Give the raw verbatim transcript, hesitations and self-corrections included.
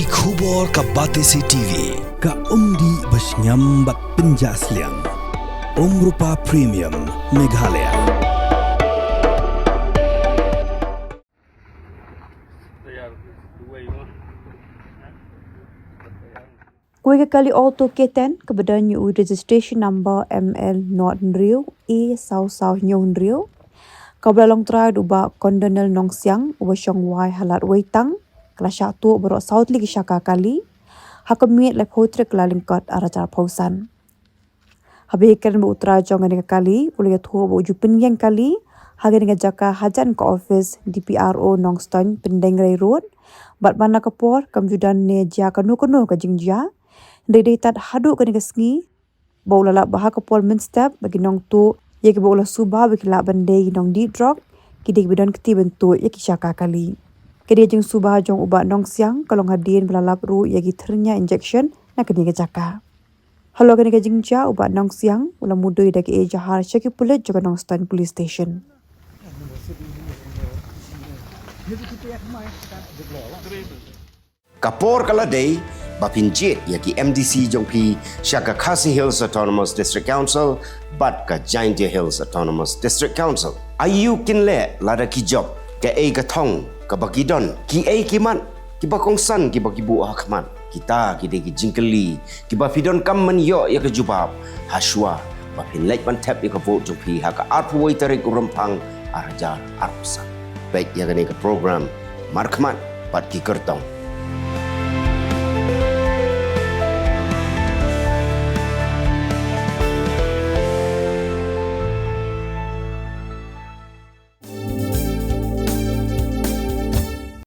Ki khubor ka Batesi T V, ka umdih ba shngiam bad pynjah sliang. Umrupa Premium, Meghalaya. Kawei ka kali auto K ten kaba don ïa u registration number M L not hynriew A saw saw hynñiew hynriew, kaba la long trai da u Bah Kondonel Nongsiang uba shong wai ha Lad Weitang, ka la shah tuh baroh saw tylli ki shaka kali ha ka miet laiphew tarik Kyllalyngkot arhajar arphew san. Haba ïakren bad u trai jong kane ka kali, u la ïathuh ba u ju pynïeng kali ha kane ka jaka hajan ka office D P R O Nongstoiñ, Pyndengrei Road, bad man la ka por kam ju don ne jia kano kano ka jingjia. Hynrei dei tad haduh kane ka sngi ba u la lap ba ha ka por mynstep ba ki nongtuh ïa kiba u la suba ba ki lah ban dei ki nongdih drok, ki dei kiba don kti ban tuh ïa ki shaka kali. Kane ka jingsuba jong u Bah Nongsiang ka long hadien ba la lap ruh ïa ki thyrnia injection na kane ka jaka. Halor kane ka jingjia, u Bah Nongsiang u la mudui da ka ejahar sha ki pulit jong ka Nongstoiñ Police Station. Ka por ka la dei ba phin jied ïa ki M D C jong phi sha ka Khasi Hills Autonomous District Council bad ka Jaintia Hills Autonomous District Council. Aïu kin leh lada ki jop, kaei ka thong kaba ki don, kiei ki mat kiba kongsan kiba ki buh ha khmat? Kita ki dei ki jingkylli kiba phi donkam ban ïoh ïa ka jubab ha shuwa ba phin leit ban thep ïa ka vote jong phi ha ka arphew wei tarik u Rymphang arhajar arphew san. Peit ïa kane ka program markhmat bad ki kyrtong.